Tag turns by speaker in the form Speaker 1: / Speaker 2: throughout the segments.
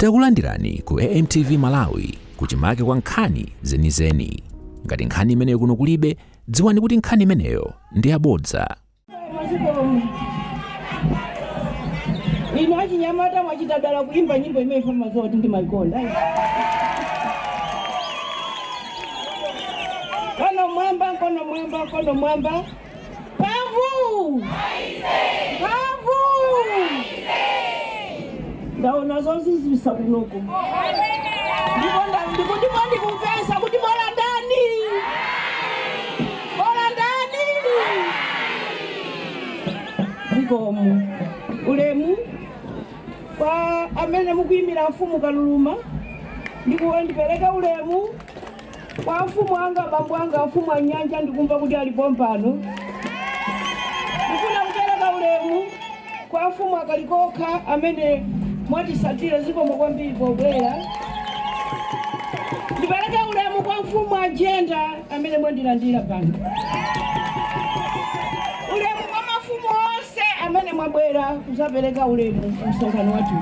Speaker 1: Takulandirani ku AMTV Malawi, kuchimake kwa nkhani zenizeni. Ngati nkhani imeneyo kuno kulibe, dziwani kuti nkhani imeneyo ndi yabodza.
Speaker 2: Mazikomo. Inu achinyamata mwachita dala kuimba nyimbo imene ife mazuwa kuti ndimaikonda. Mkono mwamba, mkono mwamba, mkono mwamba. Mphamvu! Mphamvu! Ndaona zozizwisa kunoko. Ndipo ndipo ndikumvesa kuti bola ndani? Bola ndani? Zikomo. Ulemu kwa amene mukuyimira mfumu Kaluluma, ndikuwa ndipereke ulemu kwa mfumu anga, bambo anga, mfumu anyanja, ndikumva kuti alipo pano. Ndifuna kupereka ulemu kwa mfumu akalikokha amene mwatisatira, zikomo kwambiri pobwera. Ndipereke ulemu kwa mfumu ajenda amene mwandilandira pano. Ulemu kwa mafumu onse amene mwabwera kuzapereka ulemu ku msonkhano wathu.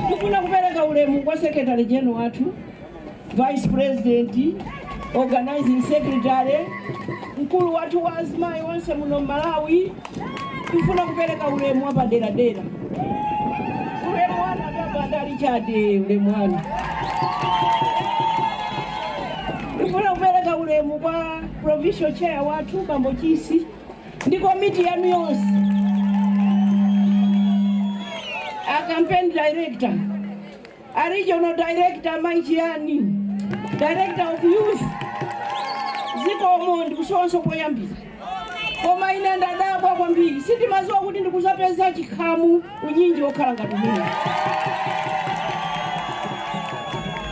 Speaker 2: Ndifuna kupereka ulemu kwa secretary general wathu, vice president, organizing secretary, mkulu wathu wa azimayi onse muno Malawi. Ndifuna kupereka ulemu wapaderadera. Ulemu wanu adabanda Richard, ulemu wanu. Ndifuna kupereka ulemu kwa provincial chair wathu, bambo Chisi, ndi komiti yanu yonse, a campaign director, a regional director Maichiani, director of youth, zikomo. Ndikusonso poyambira, koma ine ndadabwa kwambiri, sindimaziwa kuti ndikuzapeza chikhamu, unyinji wokhala ngati umene.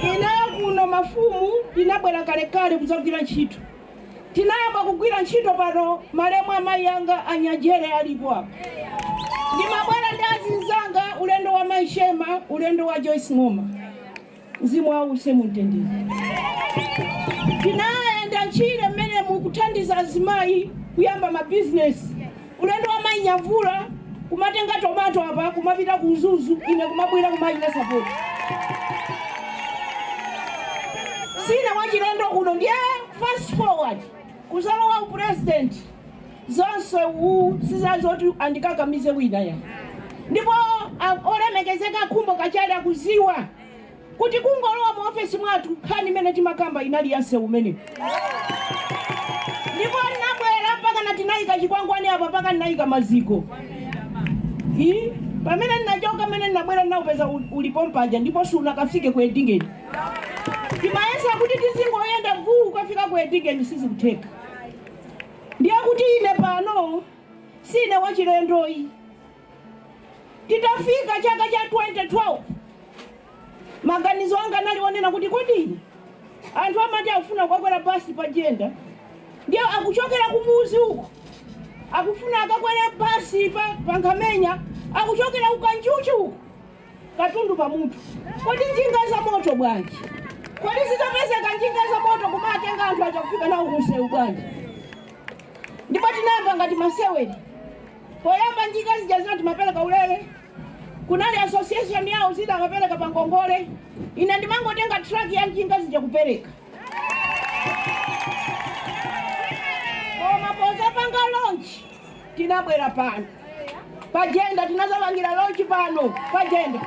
Speaker 2: Ine kuno mafumu tinabwera kalekale kudzagwira ntchito. Tinayamba kugwira ntchito pano malemu amayi anga anyajere alipo apa. Ndimabwera ndi azinzanga, ulendo wa mayi Shema, ulendo wa Joyce Ng'oma, mzimu wawo use mumtendere. Tinayenda ntchire mmene mukuthandiza azimayi kuyamba mabizinesi, ulendo wa mayi Nyamvula, kumatenga tomato apa kumapita ku Mzuzu, ine kumabwera kumachita support. Sine wachilendo kuno. Ndiye fast forward kuzalowa upresident, zonse uwu sizazoti andikakamize wina ya. Ndipo olemekezeka Khumbo Kachali akuziwa kuti kungolowa mu ofesi mwathu, nkhani imene timakamba inali ya msewu umenewu. Ndipo ndinabwera mpaka na tinayika chikwangwani apa, mpaka ndinayika maziko. I pamene ndinachoka, pamene ndinabwera, ndinaupeza ulipo mpaja, ndipo sunakafike ku Edingeni. Timayesa kuti tizingoyenda vuu ukafika ku Edingeni, sizikutheka. Ndiye kuti ine pano sine wachilendoyi. Titafika chaka cha 2012, maganizo anga anali onena kuti kodi anthu amati akufuna kukakwera basi pa Jenda, ndiye akuchokera kumuzi uko, akufuna akakwere basi pa Nkhamenya, akuchokera ku Kanjuchi uko, katundu pamutu, kodi njinga za moto bwanji? Kodi zitapezeka njinga za moto kumatenga anthu aja kufika nawo kumsewu bwanji? Ndipo tinayamba ngati maseweri. Poyamba njinga zija zina timapereka ulere, kunali association yawo, zina amapereka pa ngongole. Ine ndimangotenga truck ya njinga zija kupereka. Koma pozapanga launch, tinabwera pano pajenda, tinazapangira launch pano pajenda.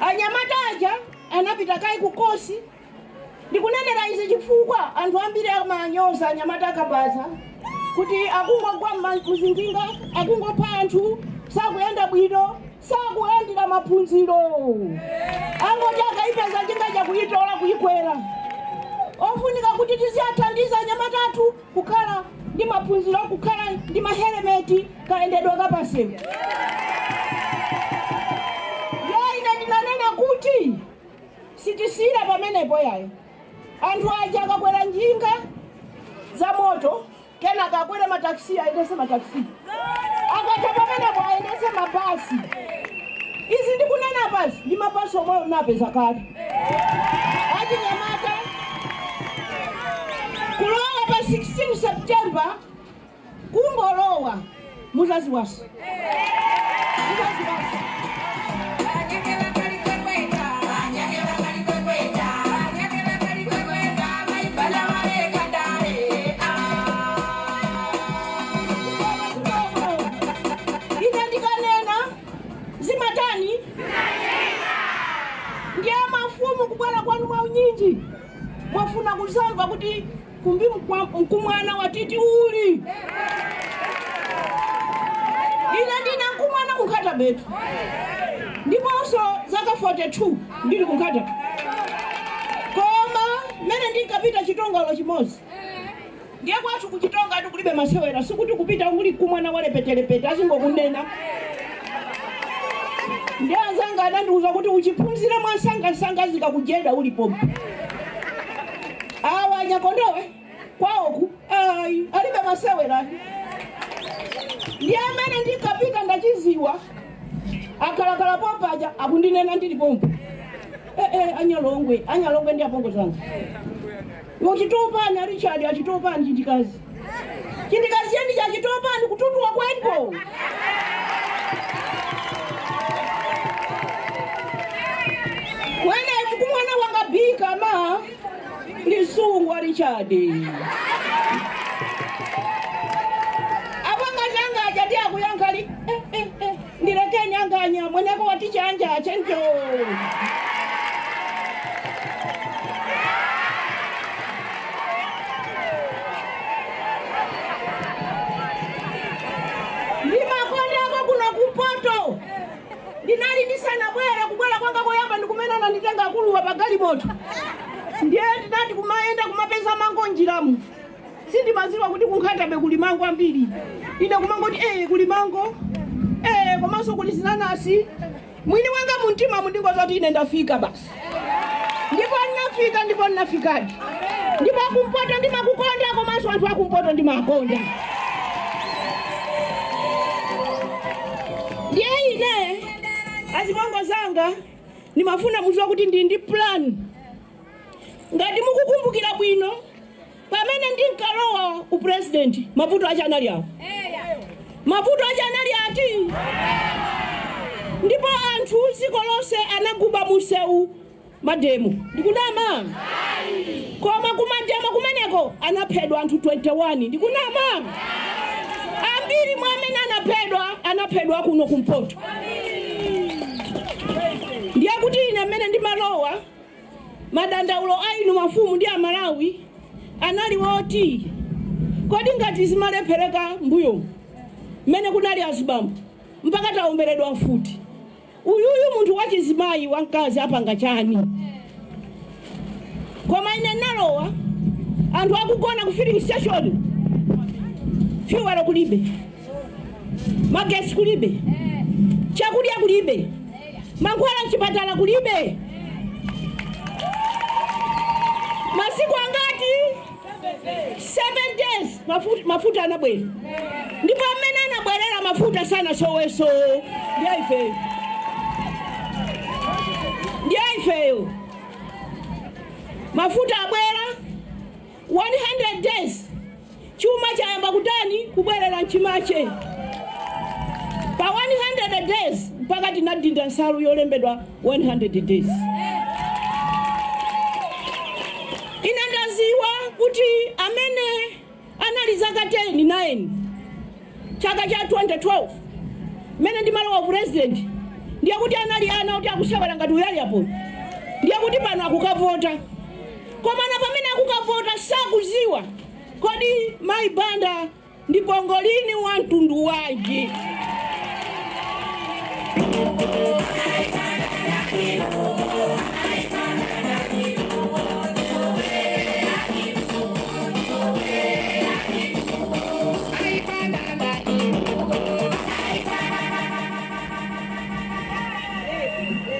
Speaker 2: Anyamata aja anapita kai ku course. Ndikunenera izi chifukwa anthu ambiri amanyoza anyamata akabaza kuti akungogwa mzinjinga, akungopha anthu, sakuyenda bwino, sakulandira maphunziro, angoti akaipeza njinga chakuyitola kuyikwera. Ofunika kuti tiziyathandiza anyamata athu kukhala ndi maphunziro, kukhala ndi mahelemeti, kayendedwe kapansewu. Yo ine ndinanena kuti sitisiyira pamenepo yayo. Anthu aja akakwera njinga za moto, kenaka akwere mataxi, ayendese mataxi, akatha pamenepo ayendese mabasi. Izi ndikunena pasi ndi mabasi omwe unapeza kale. Achinyamata, kulowa pa 16 September, kungolowa, muzaziwaso, muzaziwaso. Zinatani? Ndiye mafumu, kubwera kwanu mwa unyinji, mwafuna kuzamva kuti kumbi mkumwana watiti uli. Ine ndina mkumwana kunkhata betu, ndiponso zaka 42 ndili kunkhata, koma mmene ndinkapita chitongalo chimodzi, ndiye kwathu kuchitonga ati kulibe masewera. Sikuti kupita uli kumwana walepetelepete, azingokunena. Ndiye anzanga anandiuza kuti uchiphunzire mwansangasanga, zikakujeda ulipopo. Awa anyakondowe kwawoku ayi, alibe masewera. Ndiye amene ndinkapita ndachiziwa, akhalakhala pompaja akundinena ndili pompo. Eh, eh, anyalongwe, anyalongwe ndi apongo zanga uchitopani, Richard achitopani, chindikazi, chindikazi chendi chachitopani kututuwa kwenko. Wene mkumwana wanga bika ma lisungwa Richard apanga zanga aja ndi akuyankhali. Eh, eh, eh, ndilekeni anganya mweneko watichanja chenjo. Ndimakondako kuno kumpoto. Ndinali ndisanabwere, kubwera kwanga koyamba ndikumene ananditenga akuluwa pa galimoto. Ndiye ndinati kumayenda kumapeza mango njiramu, sindimaziwa kuti kunkhatabe kuli mango ambiri. Ine kumangoti kuli mango, komanso kuli zinanasi. Mwini wanga mumtima mundingoza kuti ine ndafika basi, ndipo ndinafika, ndipo ndinafikadi. Ndipo akumpoto ndimakukonda, komanso anthu akumpoto ndimakonda. Ndiye ine azibongo zanga ndimafuna muziwa kuti ndi ndi plan. Ngati mukukumbukira bwino, pamene ndinkalowa upresident, mavuto ache anali awo, mavuto ache anali ati, ndipo anthu dziko lonse anaguba musewu mademo. Ndikunama? Koma kumademo kumeneko anaphedwa anthu 21. Ndikunama? Ambiri mwa amene anaphedwa, anaphedwa kuno kumpoto. Ndiye kuti ine mmene ndimalowa, madandaulo a inu mafumu ndi Amalawi anali woti, kodi ngati zimalephereka mbuyo mmene kunali azibambo mpaka taomberedwa mfuti, uyuyu munthu wachizimayi wamkazi apanga chani? Koma ine nalowa anthu akugona ku filling station, fuel kulibe, magesi kulibe, chakudya kulibe, mankhwala mchipatala kulibe. Masiku angati? 7 days, mafuta anabwera. Ndipo amene anabwerera mafuta sana soweso ndiye ifeyo, ndiye ifeyo. Mafuta abwera, 100 days chuma chayamba kutani? Kubwerera mchimache. Pa 100 days mpaka tinadinda nsalu yolembedwa 100 days. Ine ndaziwa kuti amene anali zaka 10 9 chaka cha 2012 mmene ndimalowa president, ndiye kuti anali ana kuti akusewera ngati uyali apo. Ndiye kuti pano akukavota, koma na pamene akukavota sakuziwa kodi mayi Banda ndi pangolini wa mtundu wanji.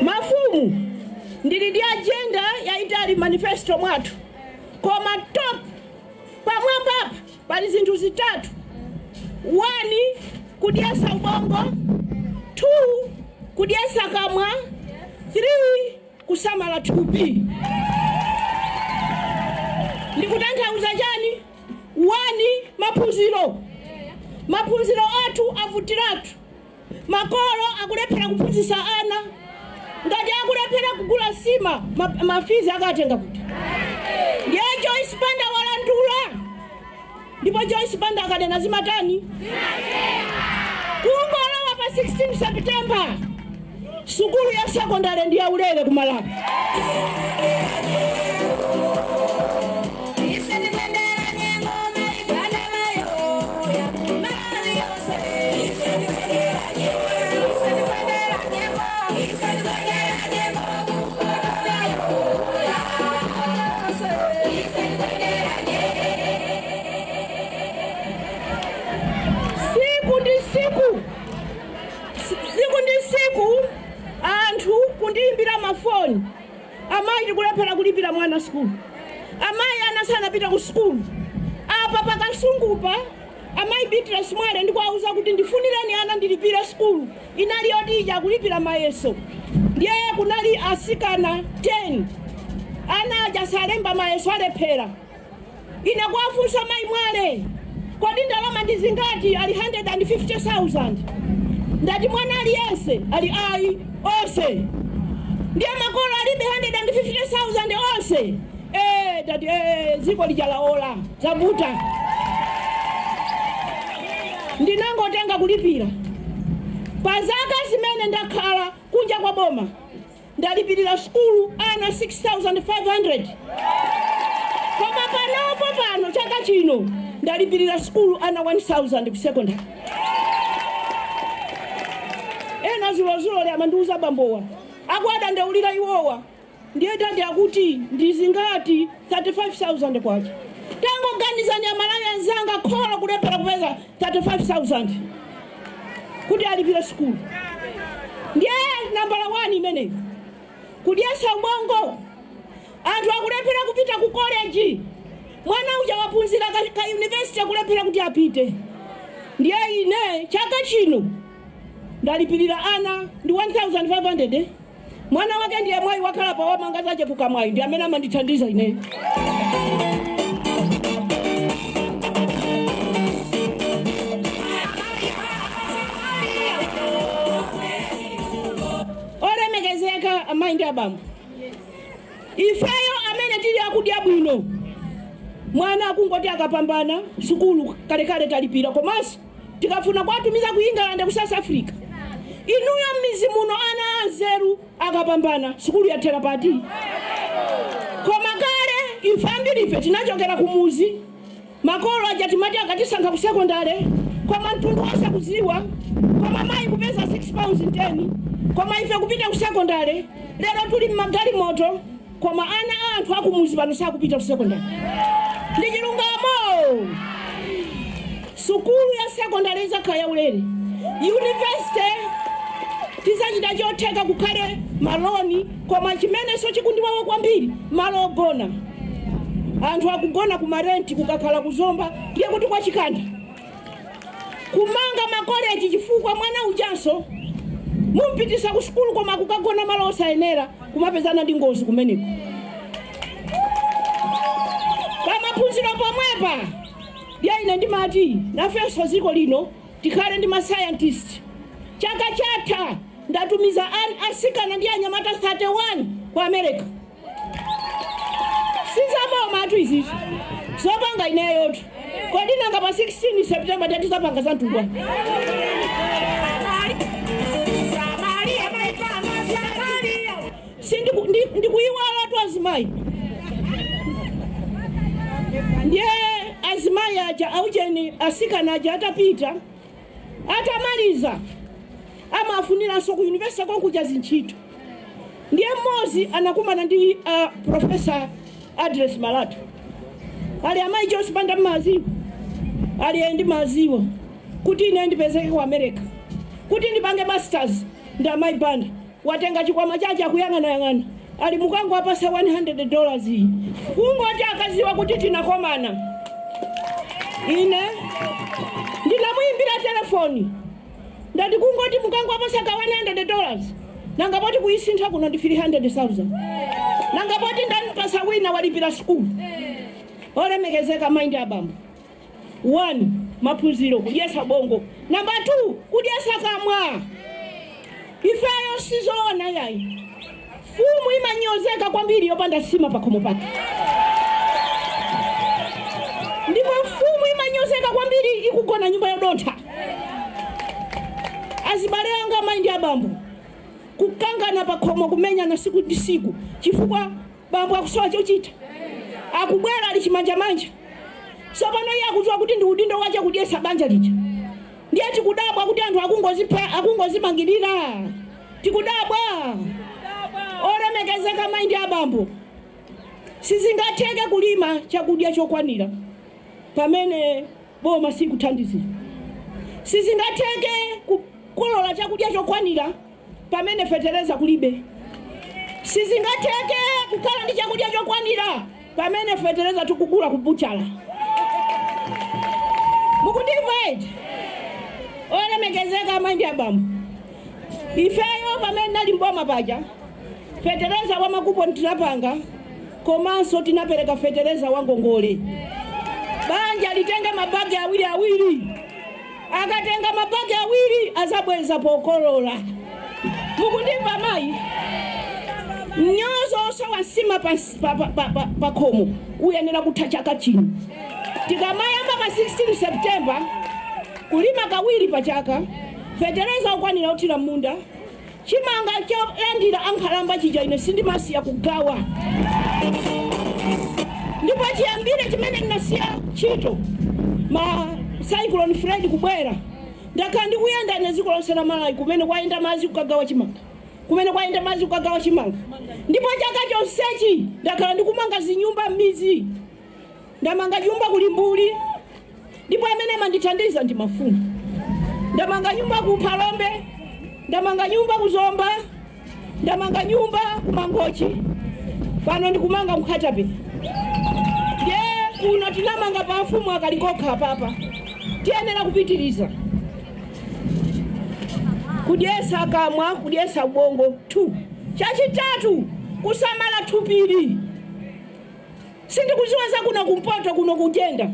Speaker 2: Mafumu, ndili ndi agenda yaitali manifesto mwathu, koma top pamwambapa pali zinthu zitatu: 1, kudyesa ubongo; 2, kudyesa kamwa; 3, kusamala thupi. Ndikutanthauza chani? 1, maphunziro. Maphunziro athu avutiratu. Makolo akulephera kuphunzitsa ana. Ngati akulephera kugula sima, mafees akatenga kuti? Ndiye Joyce Banda walandula, ndipo Joyce Banda akanena zimatani? Kungolowa pa 16 September. Sukulu ya sekondari ndi yaulere ku Malawi. Siku ndi siku, siku ndi siku, anthu kundiyimbira mafoni: "Amayi, tikulephera kulipira mwana sukulu. Amayi, ana sanapita ku sukulu." Apa pakasungupa amayi Beatrice Mwale, ndikuwauza kuti ndifunireni ana ndilipire sukulu. Inali yoti ija kulipira mayeso, ndiye kunali asikana 10. Ana aja salemba mayeso, alephera. Ine kuwafunsa mayi Mwale, "Kodi ndalama ndi zingati?" Ali 150,000. Ndati, "Mwana aliyense?" Ali, "Ayi, onse." Ndiye makolo alibe 150,000 onse. Tati dziko lija laola, zavuta. Ndinangotenga kulipira. Pa zaka zimene ndakhala kunja kwa boma, ndalipirira sukulu ana 6500, koma panopo pano chaka chino ndalipirira sukulu ana 1000 ku secondary. Ena zulozulo li amandiuza bambowa akuadandaulira iwowa, ndiye tati akuti ndizingati? 35,000 kwacha. Tangoganizani, Amalawi anzanga, kholo kulephera kupeza 35,000 kuti alipire sukulu. Ndiye nambala 1 imeneyo, kudyesa ubongo. Anthu akulephera kupita ku college. Mwana uja waphunzira ka university, akulephera kuti apite. Ndiye ine chaka chino ndalipirira ana ndi 1500, eh? Mwana wake ndiye mwayi wakhala pa wamanga zache kukamwayi, ndi amene amandithandiza ine. Olemekezeka amayi ndi abambo, ifeyo amene tili akudya bwino, mwana akungoti akapambana sukulu kalekale talipira, komanso tikafuna kuwatumiza ku England, ku South Africa. Inuyo m'mizi muno, ana anzeru akapambana sukulu yathera pati? Koma kale ife ambiri ife tinachokera kumuzi. Makolo aja timati akatisankha ku sekondare, koma mtundu wonse kuziwa, koma mayi kupeza 6 pounds 10, koma ife kupita ku sekondare. Lero tuli mmagalimoto, koma ana a anthu akumuzi pano sakupita ku sekondare. Ndi chilungamo. Sukulu ya sekondari izakhala yaulere. University tizachita chotheka kukhale ma loan. Koma chimenenso chikundiwawa kwambiri, malo ogona. Anthu akugona ku ma rent, kukakhala kuzomba, ndiye kuti kwachikanda. Kumanga makoleji, chifukwa mwana ujanso mumpitisa ku sukulu koma kukagona malo osayenera, kumapezana ndi ngozi kumeneko. Pamaphunziro pomwepa, ndiye ine ndimati nafenso dziko lino tikhale ndi ma scientist. Chaka chatha ndatumiza asikana ndi anyamata 31 ku America. Sizaboma atu izizi, zopanga ineyotu. Kodi nanga pa 16 September tatizapanga za mtundu wanu? Ndikuyiwala tu azimayi. Ndiye azimayi aja, aucheni, asikana aja atapita, atamaliza, amafuniranso ku university konkuja zintchito. Ndiye mmodzi anakumana ndi Professor Address Malata. Ali, "Amayi Joyce Banda mmaziwa?" Ali, "Ndi maziwa." "Kuti ine ndipezeke ku America kuti ndipange masters ndi amayi Banda." Watenga chikwama chache, akuyang'anayang'ana. Ali, "Mukango apasa $100 iyi." Kungoti akaziwa kuti tinakomana, ine ndinamuyimbira telefoni. Ndati, "Kungoti mukango apasa ka $100, nanga poti kuyisintha kuno ndi 300,000, nanga poti ndampasa wina walipira sukulu." Olemekezeka mayi ndi abambo, 1, maphunziro, kudyesa bongo. Namba 2, kudyesa kamwa. Ifeyo sizoona yayi. Mfumu imanyozeka kwambiri yopanda sima pakhomo pake, ndipo mfumu imanyozeka kwambiri ikugona nyumba yodontha. Azibale anga, amayi ndi abambo, Kukangana pakhomo, kumenyana siku ndi siku, chifukwa bambo akusowa chochita, akubwera ali chimanjamanja. Tsopano iye akudziwa kuti ndi udindo wache kudyetsa banja lija. Ndiye tikudabwa kuti anthu akungozipha, akungozimangirira. Tikudabwa. Olemekezeka mayi ndi abambo, sizingatheke kulima chakudya chokwanira pamene boma sikuthandizira. Sizingatheke kukolola chakudya chokwanira pamene fetereza kulibe. Sizingatheke kukhala ndi chakudya chokwanira pamene fetereza tikugula kubuchala. Mukundimva eti? Olemekezeka amayi ndi abambo, ifeyo pamene nali mboma paja, fetereza wa makuponi tinapanga, komanso tinapereka fetereza wa ngongole. Banja litenge mabagi awiri awiri, akatenga mabagi awiri azabweza pokolola. Mukundimva mayi? Mnyozo osowa nsima pa khomo uyenera kutha chaka chino. Tikamayamba pa 16 September kulima kawiri pa chaka, fetereza okwanira uthira munda, chimanga cholandira ankhalamba chija ine sindimasiya kugawa. Ndipo chiyambire chimene ndinasiya ntchito, ma Cyclone Freddy kubwera, ndakhala ndikuyenda ine dziko lonse la Malawi, kumene kwayenda madzi kukagawa chimanga, kumene kwayenda madzi kukagawa chimanga. Ndipo chaka chonsechi ndakhala ndikumanga zinyumba m'midzi. Ndamanga nyumba kulimbuli, ndipo amene amandithandiza ndi mafumu. Ndamanga nyumba ku Phalombe, ndamanga nyumba ku Zomba, ndamanga nyumba ku Mangochi, pano ndikumanga ku Nkhata Bay. Ndiye kuno tinamanga pa mfumu akalikokha papa. Tiyenera kupitiriza kudyesa kamwa, kudyesa ubongo. 2 Chachitatu, kusamala thupili. Sindikuziwa za kuno kumpoto kuno kujenda,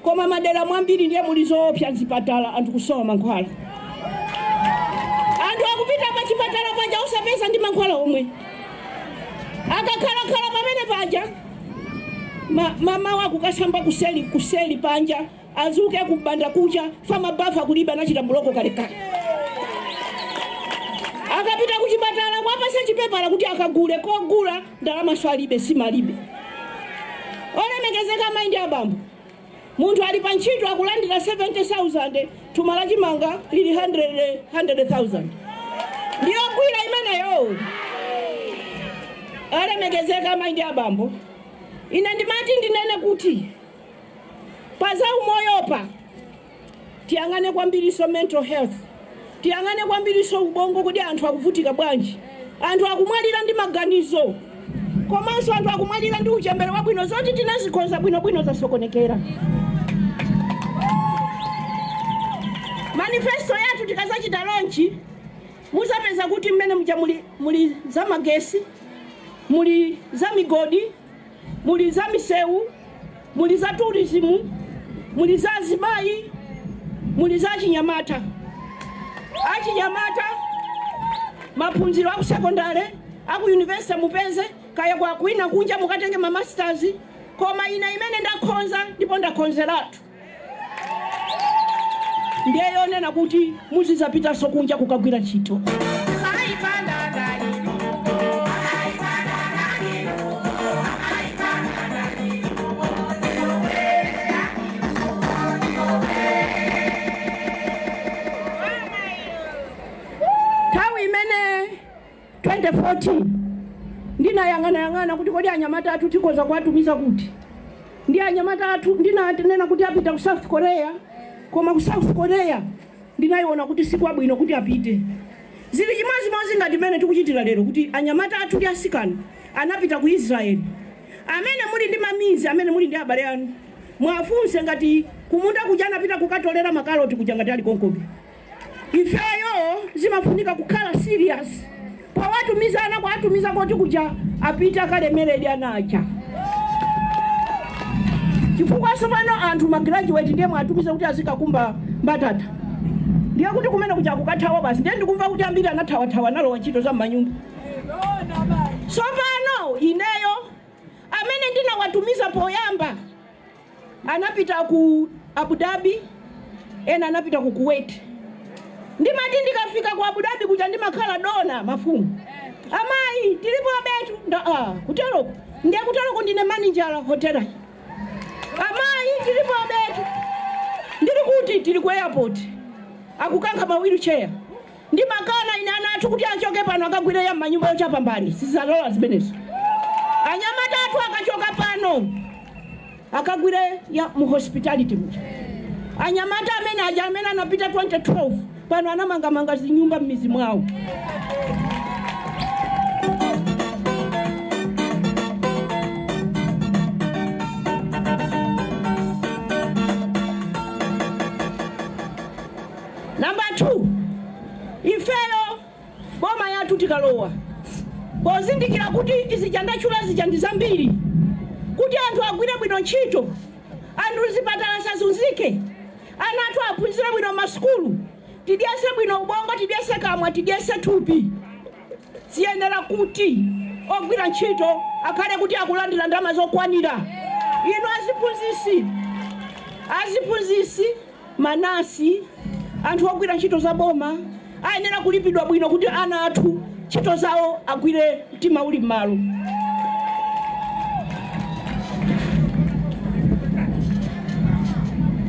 Speaker 2: koma madera mwambiri ndiye muli zoopsa mzipatala, anthu kusowa mankhwala. Anthu akupita pa chipatala paja osapeza ndi mankhwala omwe. Akakhalakhala pamene paja, mama akukasamba kuseli, kuseli panja, azuke kubanda kucha famabafa kulibe, anachita block kalekale. Akapita kuchipatala kwapasa chipepala kuti akagule, kogula ndalama swalibe, simalibe. Olemekezeka amayi ndi abambo, munthu ali pa ntchito akulandira 70,000, thumba la chimanga lili 100 100,000. Ndiyogwira imeneyo? Olemekezeka amayi ndi abambo, ine ndimati ndinene kuti pa za umoyopa tiyang'ane kwambiriso mental health, tiyang'ane kwambiriso ubongo, kuti anthu akuvutika bwanji. Anthu akumwalira ndi maganizo, komanso anthu akumwalira ndi uchembere wabwino. Zoti tinazikonza bwinobwino zasokonekera. Manifesto yathu tikazachita launch, muzapeza kuti mmene muja muli za magesi, muli za migodi, muli za misewu, muli za tourism, muli za azimayi, muli za achinyamata. Achinyamata maphunziro aku sekondale, aku university mupeze, kaya kwa kwina kunja mukatenge ma masters. Koma ine imene ndakhonza, ndipo ndakhonzeratu, ndiye yonena kuti muzizapitanso kunja kukagwira ntchito. Nthawi imene 2014 ndinayang'anayang'ana kuti kodi anyamata athu tikhoza kuwatumiza kuti, ndi anyamata athu ndinanena kuti apita ku South Korea. Koma ku South Korea ndinayiona kuti sikwabwino kuti apite. Zili chimodzimodzi ngati mmene tikuchitira lero, kuti anyamata athu ndi asikana anapita ku Israeli. Amene muli ndi mamizi, amene muli ndi abale anu, mwafunse ngati kumunda kuja anapita kukatolera makaroti kuja, ngati ali konkobe. Ifeyo zimafunika kukhala serious powatumiza ana, kuwatumiza koti kuja apite akalemeredi anacha, chifukwa pano anthu ma graduate ndiye mwatumiza kuti azikakumba mbatata, ndiye kuti kumene kuja kukathawa basi. Ndiye ndikumva kuti ambiri anathawathawa, analowa ntchito za m'manyumba. Tsopano ineyo amene ndinawatumiza poyamba anapita ku Abu Dhabi, ena anapita ku Kuwait. Ndimati ndikafika ku Abu Dhabi kuja ndimakhala dona mafumu. Amayi tilipo abetu nda kuteroko ndiye kuteroko ndine manijala hotela. Amayi tilipo abetu ndili kuti tili ku airport akukankha ma wheelchair. Ndimakana ine ana athu kuti achoke pano akagwire ya manyumba yochapa mbali, sizalola zimenezo. Anyamata athu akachoka pano akagwire ya mu hospitality muja. Anyamata amene aja amene anapita 2012 pano anamangamanga zinyumba m'mizi mwawo. Namba 2, ifeyo boma yathu tikalowa pozindikira kuti izija ndatchula zija ndi zambiri, kuti anthu agwire bwino ntchito, anthu zipatala sazunzike, ana athu aphunzire bwino masukulu, tidyese bwino ubongo, tidyese kamwa, tidyese thupi, ziyenera kuti ogwira ntchito akhale kuti akulandira ndalama zokwanira. Inu aziphunzisi, manasi, anthu ogwira ntchito za boma ayenera kulipidwa bwino kuti ana athu ntchito zawo agwire mtima uli m'malo.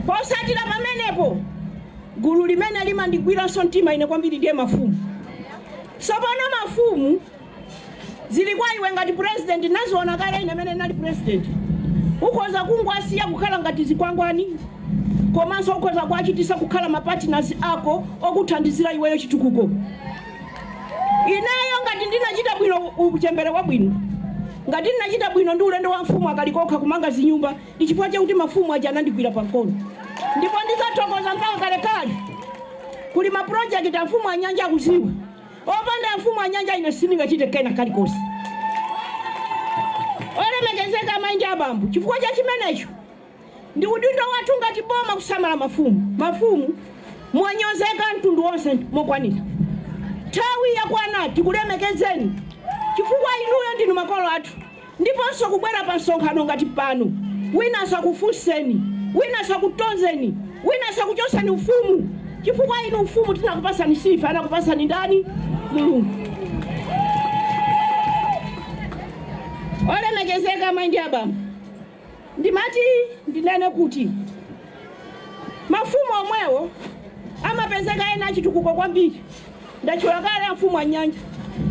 Speaker 2: Posatira pamenepo, gulu limene limandigwiranso mtima ine kwambiri ndiye mafumu. Tsopano mafumu zili kwa iwe ngati president, naziona kale ine amene nali president, ukhoza kungwasiya kukhala ngati zikwangwani, komanso ukhoza kuachitisa kukhala mapartners ako okuthandizira iweyo chitukuko. Ineyo ngati ndinachita bwino uchembere wabwino, ngati ndinachita bwino ndi ulendo wa mfumu akalikokha kumanga zinyumba, ndi chifukwa chakuti mafumu aja anandigwira pamkono, ndipo ndidzathokoza mpaka kalekale. Kuli maprojekti a mfumu anyanja akuziwa, opanda mfumu anyanja ine sindingachite kena kalikonse. Olemekezeka amayi ndi abambo, chifukwa cha chimenecho ndi udindo wathu ngati boma kusamala mafumu. Mafumu mwanyozeka mtundu wonse mokwanira, nthawi yakwana tikulemekezeni chifukwa inuyo ndinu makolo athu. Ndiponso kubwera pa msonkhano ngati pano, wina asakufunseni, wina asakutonzeni, wina asakuchoseni ufumu, chifukwa inu ufumu tinakupasani sife, anakupasani ndani? Mulungu. Olemekezeka amayi ndi abambo, ndimati ndinene kuti mafumu omwewo amapezeka ena achitukuko kwambiri. Ndatchula kale amfumu anyanja,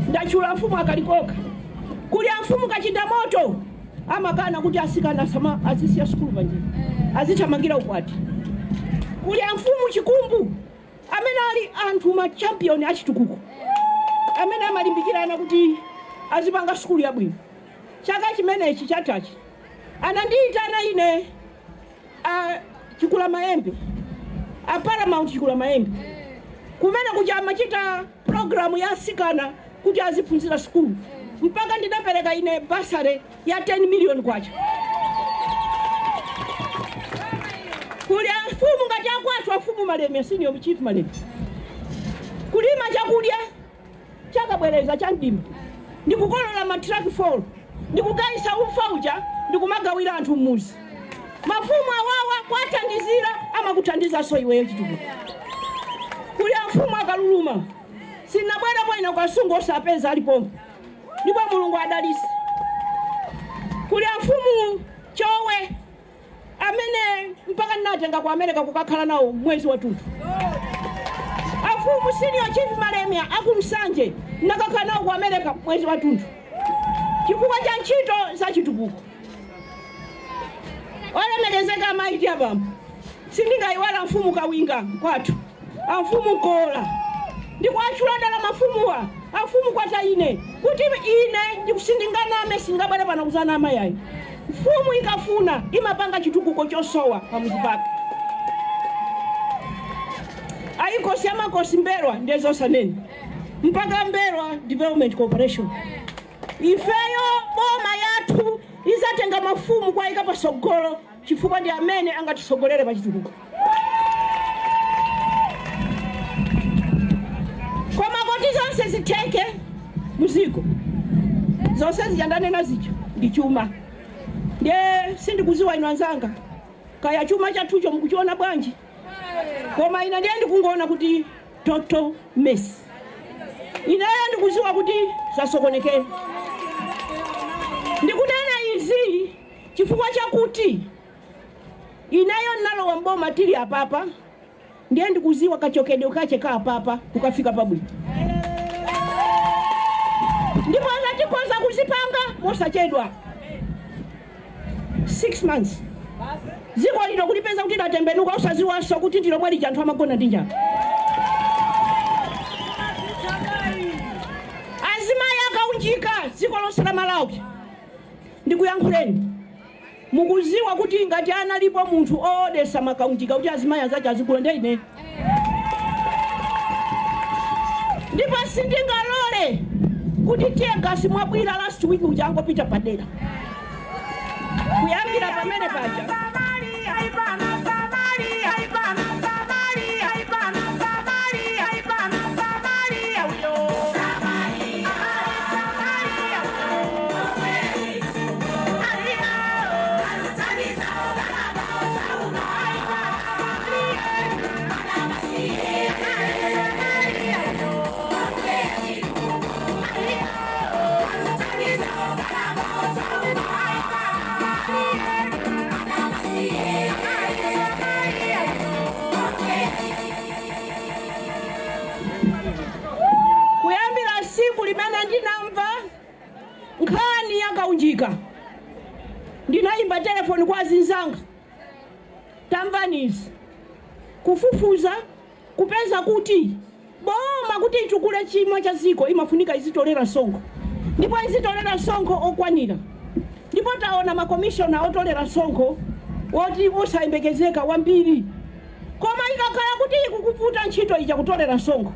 Speaker 2: ndatchula mfumu akalikoka, kuli amfumu kachindamoto amakana kuti asikana sama azisiya sukulu panjira azithamangira ukwati. Kuli amfumu chikumbu amene ali anthu ma champion achitukuko amene amalimbikirana kuti azipanga sukulu yabwino. Chaka chimenechi chathachi anandiyitana ine a Chikula Maembe, a Paramount Chikula Maembe, kumene kuja amachita programu ya asikana kuti aziphunzira sukulu, mpaka ndinapereka ine bursary ya 10 million kwacha. Kuli amfumu ngati akwathu afumu Malemi, senior chief Malemi, kulima chakudya chakabwereza cha mdima ndikukolola matraki 4 ndikugayisa ufa uja ndikumagawira anthu mmuzi. Mafumu awawa kwathandizira amakuthandizanso iweyo chitukuko. Kuli amfumu akaluluma, sinabwera kwa ine kasungu osapeza alipompo, ndipo Mulungu adalise. Kuli amfumu chowe amene mpaka ndinatenga ku America kukakhala nawo mwezi wathunthu. Afumu senior chief Malemia akumsanje ndinakakhala nawo ku America mwezi wathunthu chifukwa cha ntchito za chitukuko. Olemekezeka amayi ndi abambo, sindingayiwala mfumu Kawinga kwathu, amfumu Nkola, ndikuatchula dala mafumuwa, amfumu Kwataine, kuti ine sindinganame, sindingabwere pano kuzanama yayi. Mfumu ikafuna imapanga chitukuko chosowa pamuzi pake. Ayikosi amakosi Mbelwa ndiye zosanena, mpaka Mbelwa Development Corporation. Ifeyo boma yathu izatenga mafumu kuwayika pasogolo chifukwa ndi amene angatisogolere pa chitukuko. Koma kuti zonse zitheke muziko, zonse zija ndanena zija ndi chuma. Ndiye sindikuziwa inu anzanga kaya chuma chathucho mukuchiona bwanji, koma ine ndiye ndikungoona kuti Total mess. Ineyo ndikuziwa kuti zasokonekera. Ndikunena izi chifukwa chakuti ineyo nalowa mboma tili apapa, ndiye ndikuziwa kachokedwe kache ka apapa kukafika pabwino, ndipo zatikhoza kuzipanga mosachedwa. 6 months dziko lino kulipeza kuti latembenuka, usaziwanso kuti ndilomwe lija anthu amagona ndi njala. Azimayi akaunjika dziko lonse la Malawi, ndikuyankhuleni, mukuziwa kuti ngati analipo munthu oodesa makaunjika kuti azimayi azache azigula, ndiye ine. Ndipo sindingalole kuti teargas mwabwira last week uja angopita padera. Kuyambira pamene paja kuyambira siku limene ndinamva nkhani yakaunjika, ndinayimba telefoni kwa azinzanga, tamvani izi, kufufuza kupeza kuti boma kuti itukule chuma cha ziko imafunika izitolera msonkho, ndipo izitolera msonkho okwanira. Ndipo taona makomishona otolera msonkho woti osayembekezeka wambiri, koma ikakhala kuti ikukuvuta ntchito ija kutolera msonkho,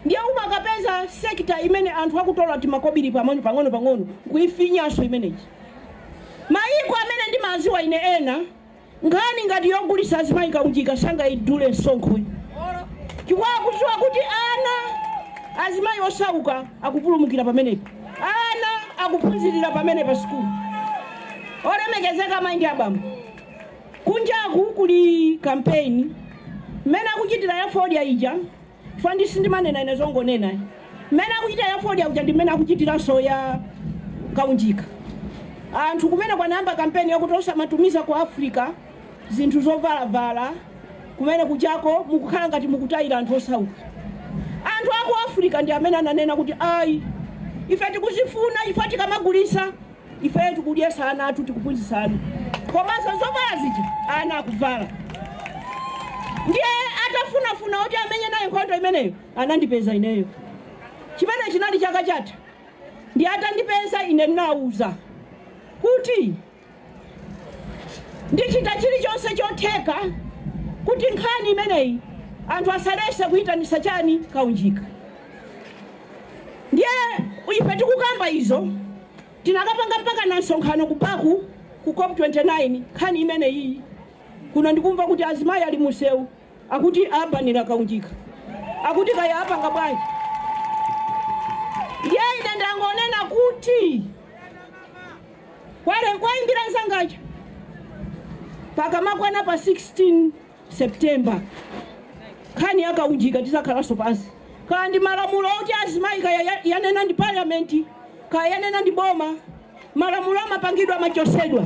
Speaker 2: ndiye umakapeza sector imene anthu akutola timakobiri pang'ono pang'ono pang'ono kuifinyanso imeneyi. Mayiko amene ndimaziwa ine ena, nkhani ngati yogulisa azimayi kaunjika sangayidule msonkho, chifukwa akudziwa kuti ana azimayi osauka akupulumukira pamenepo, ana akuphunzirira pamene pa sukulu. Olemekezeka amayi ndi abambo, kunjaku kuli kampeni mmene akuchitira ya fodya ija, chifukwa ndi sindimanena ine zongonena, mmene akuchitira ya fodya uja ndi mmene akuchitiranso ya kaunjika. Anthu kumene kwanayamba kampeni yakuti osamatumiza ku Africa zinthu zovalavala, kumene kuchako mukukhala ngati mukutayira anthu osauka. Anthu aku Africa ndi amene ananena kuti ayi, ife tikuzifuna, ife tikamagulisa ife tikudyesa ana athu, tikuphunzitsa ana, komanso zovala zija ana akuvala. Ndiye atafunafuna kuti amenye naye nkhondo imeneyo, anandipeza ineyo. Chimene chinali chaka chatha, ndi atandipeza ine ndinawuza kuti ndichita chilichonse chotheka kuti nkhani imeneyi anthu asalese kuyitanisa chani kaunjika. Ndiye ife tikukamba izo, tinakapanga mpaka na msonkhano ku Baku ku COP 29 nkhani imeneyi. Kuno ndikumva kuti azimayi ali musewu akuti abanira kaunjika, akuti kaya apanga bwanji. Ndiye ine ndangonena kuti kwale kwayimbira nzangacha pakamakwana pa 16 September, nkhani yakaunjika tizakhalanso pansi, kaya ndi malamulo oti azimayi, kaya yanena ndi parliament, kaya yanena ndi boma, malamulo amapangidwa, amachosedwa.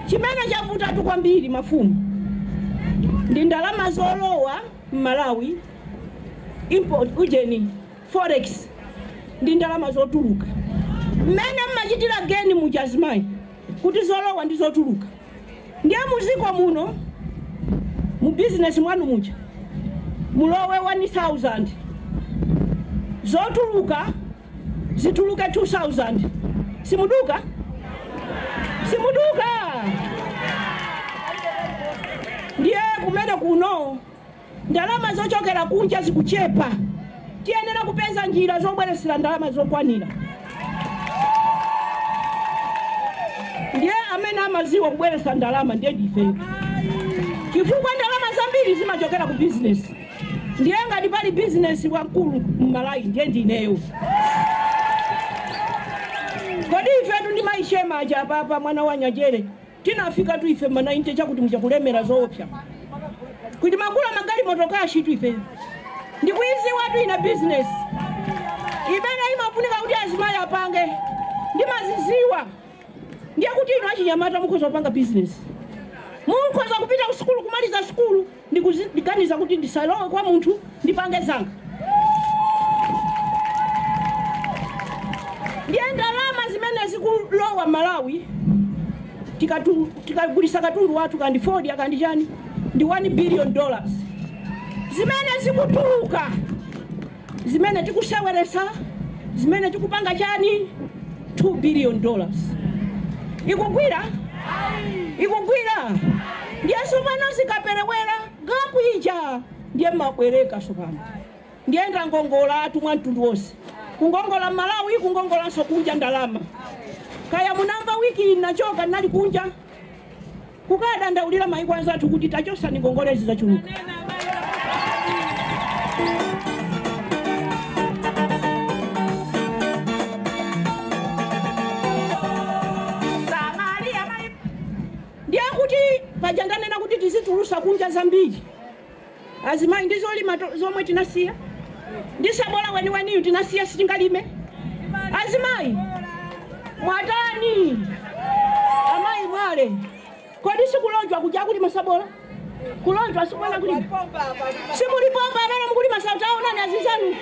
Speaker 2: Chimene chavutatu kwambiri, mafumu, ndi ndalama zolowa m'Malawi, import ujeni, forex, ndi ndalama zotuluka. Mmene mmachitira geni muja azimayi, kuti zolowa ndi zotuluka, ndiye muziko muno mu bizinesi mwanu muja mulowe 1000, zotuluka zituluke 2000, simuduka, simuduka. Ndiye kumene kuno ndalama zochokera kunja zikuchepa, tiyenera kupeza njira zobweresera ndalama zokwanira. Ndiye amene amaziwa kubweresa ndalama ndiye ndifeyo, chifukwa ndalama zambiri zimachokera ku bizinesi. Ndiye ngati pali bizinesi wamkulu m'Malawi, ndiye ndineyo. Kodi ifetu ndi maishema aja apapa mwana wa Nyajere tinafika tu ife ma 90 chakuti muchakulemera zoopsa kuti magula magalimoto cash tu ife ndikuiziwa tu ina business imene imafunika kuti azimayi apange ndimaziziwa. Ndiye kuti inu achinyamata mukhoza kupanga business, mukhoza kupita ku sukulu, kumaliza sukulu ndikuganiza kuti ndisalowe kwa munthu, ndipange zanga. Ndiye ndalama zimene zikulowa Malawi tikagulisa katundu wathu, kandi fodya kandi chani, ndi $1 billion. Zimene zikutuluka, zimene tikuseweresa, zimene tikupanga chani, $2 billion. Ikugwira, ikugwira. Ndiye sopano zikaperewera gap ija, ndiye mabwereka sopano, ndiye ndangongola atu mwa mtundu wonse, kungongola Malawi, kungongolanso kunja ndalama. Kaya munamva wiki inachoka nali kunja kukadandaulira maiko anzathu kuti tachosani ngongolezi zachuluka. Ndiye kuti paja ndanena kuti tizitulusa kunja zambiri. Azimayi, ndi zolima zomwe tinasiya, ndi sabola weniweniyu tinasiya, sitingalime. Azimayi mwatani? Amayi mwale, kodi sikulonjwa kuja kulima sabola? Kulonjwa sikumana kulima, simulipomba amene mukulima sautaonani azizanu.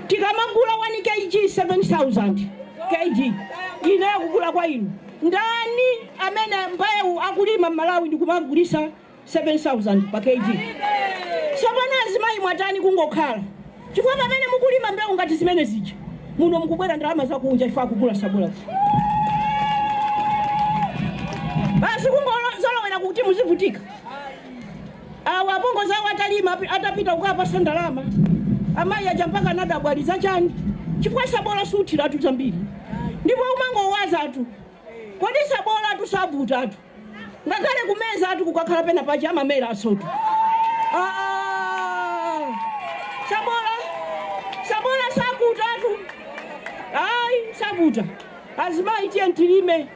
Speaker 2: Tikamagula 1 kg 7000 kg, ineyo kugula kwa inu, ndani amene mbewu akulima Mmalawi ndikumagulisa 7000 pa kg? Sopano azimayi mwatani kungokhala? Chifukwa pamene mukulima mbewu ngati zimene zija, muno mukubwera ndalama zakunja, ife akugula sabola basi, kungozolowera kuti muzivutika. Awa apongozi awo atalima atapita kukapasa ndalama, amayi aja mpaka anadabwaliza chani, chifukwa sabola suthiratu zambiri ndipo umangowaza atu. Kodi sabola atu savuta atu, ngakhale kumeza atu, kukakhala pena pachi amamera asotu. Ah, ah. Sabola, sabola savuta atu, ayi, savuta. Azimayi, tiye tilime,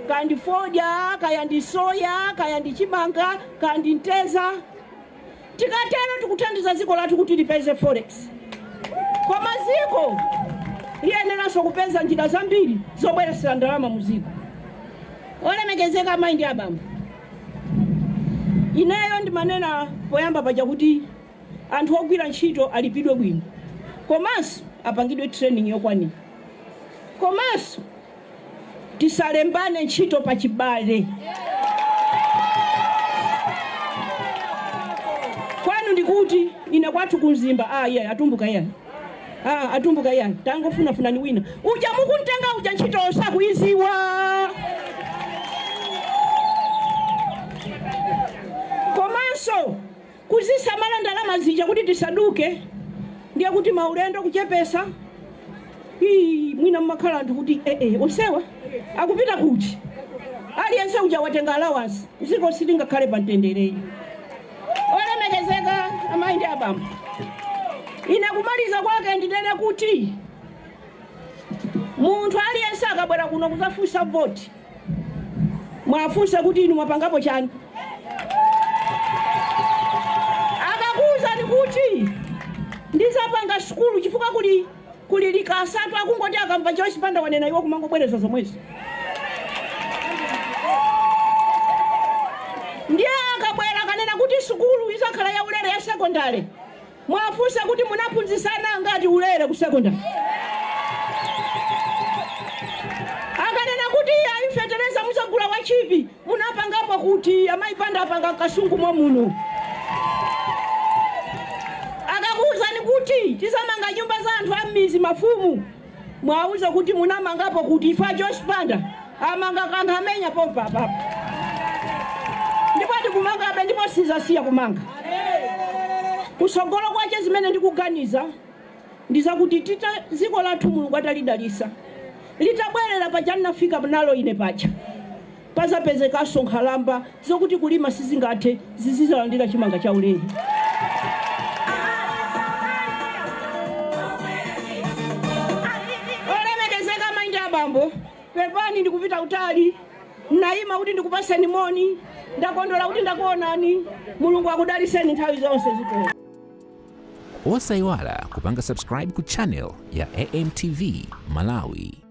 Speaker 2: kandi fodya, kaya ndi soya, kaya ndi chimanga, kaya ndi mteza. Tikatero tikuthandiza dziko lathu kuti lipeze forex, koma dziko liyeneranso kupeza njira zambiri zobweresera ndalama mu dziko. Olemekezeka amayi ndi abambo, ineyo ndimanena poyamba paja kuti anthu ogwira ntchito alipidwe bwino, komanso apangidwe training yokwanira, komanso tisalembane ntchito pachibale. Kwanu ndikuti ine kwathu kumzimba, ah, iye atumbuka, iye, ah, atumbuka, iye tangofunafunani wina uja mukuntenga uja, ntchito sakuiziwa. Komanso kuzisamala ndalama zija kuti tisaduke, ndiye kuti maulendo kuchepesa. Ii, mwina mmakhala anthu kuti ee, onsewa akupita kuti? Aliyense uja watenga allowance. Dziko silingakhale pa mtendereyi. Olemekezeka amayi ndi abambo, ine kumaliza kwake ndinene kuti munthu aliyense akabwera kuno kuzafunsa voti, mwafunse kuti inu mwapangapo chani. Akakuwuzani kuti ndizapanga sukulu, chifukwa kuli likasatu, akungoti akamva Joyce Banda wanena, iwo kumangobwereza zomwezo. Ndiye akabwera akanena kuti sukulu izakhala ya ulere ya sekondari, mwafunse kuti munaphunzitsana ngati ulere ku sekondari. Akanena kuti ayi, fetereza muzagula wa cheap, munapangapo kuti? Amayipanda apanga Kasungu mwa muno. Akakuwuzani kuti tizamanga nyumba za anthu a m'mizi, mafumu, mwauze kuti munamangapo kuti? Ife a Joyce Banda amanga Kankhamenya pompa apapa, ndipo tikumangabe, ndipo sizasiya kumanga kusogolo kwache. Zimene ndikuganiza ndizakuti tita dziko lathu Mulungu atalidalisa, litabwerera paja linafika nalo ine paja, pazapezekanso nkhalamba zokuti kulima sizingathe, zizizalandira chimanga cha ulere. Olemekezeka Pepani, ndikupita utali. Nayima kuti ndikupaseni moni. Ndakondwera kuti ndakuonani. Mulungu akudaliseni nthawi zonse. Zikomo.
Speaker 1: Osayiwala kupanga subscribe ku channel ya AMTV Malawi.